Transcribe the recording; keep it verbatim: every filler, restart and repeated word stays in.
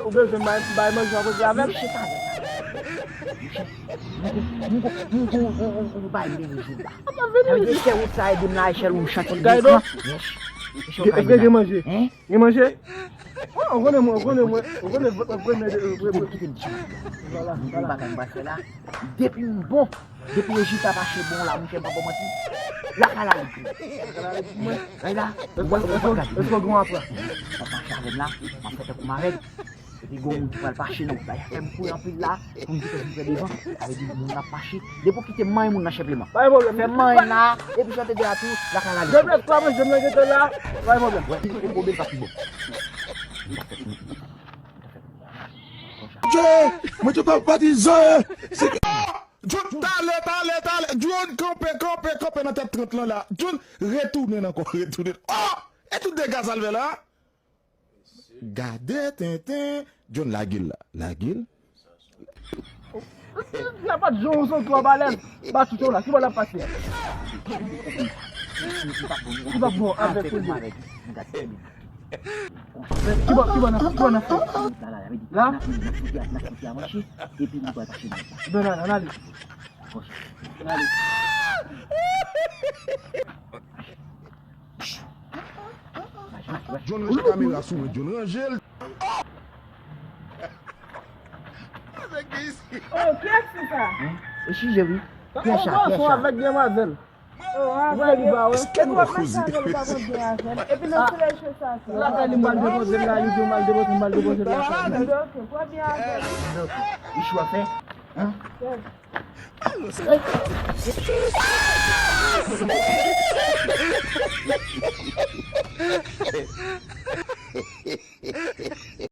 Ou bezwen bay, bay manje w ap regle avè l? Mouche pa vle. Mouche, m gon, m gon, m gon, m gon, m gon bay meri jou la. Sa vle di se wout sa ede m la, echèl ou chante. Gade non. Èske gen manje? Gen manje? Ou konnen mwen, ou konnen mwen, ou konnen mwen, mwen, mwen, mwen. Kite m di. Vwala, vwala. Bagay m pral fè la. Depi m bon, depi Ejita mache bon la, mouche, m pa ba w manti. Lakay la lit pou mwen. Lakay la lit pou mwen. Gade la, ou wè, ou wè, gade. Èske w gen apre? W ap mache avè m la, m ap fè tankou m avèg. Epi gon moun ki pral fache nan wout la. Y ap fè m kouri anpil la, pou m kite vin pran devan. Sa vle di moun ap fache. Depi w kite m manyen moun nan senpleman. Pa gen pwoblèm. Fè m manyen la, epi jan w te di a tou, lakay la lit. Depi w pa manje m nan geto la, pa gen pwoblèm. Wè, ki kote pwoblèm sa pi bon. Dje, mwen te pa patizan. Se John, talè, talè, talè. John, kanpe, kanpe, kanpe nan tèt trant lan la. John, retounen ankò, retounen. Oh! E tout dega sa l fè la? Gade tenten. John, lage l la. Lage l. La pa t jan w sot twò balèz. Ba tout la. Ki bò l ap pase a? Ki pa bon avèk koze. Ki bò, ki bò n ap, ki bò n ap fè? La, la, la, la. N ap fout, n ap fout, n ap fout, n ap fout. Epi nou pral pase nan. Ben, nan, nan, ale. Nan, ale. John, ranje kamera sou mwen, John, ranje l. Oh, kiyès ki sa? E chije wi. Pyès sa, pyès sa. Avèk demwazèl. Oh, avèk li ba wè. Èske nou koze? Epi nan soulèy cho sa. Lakay li m al depoze l la, li di m al depoze, m al depoze l la. Ok, premye avèk. Li chwa fè. Hein? Yes.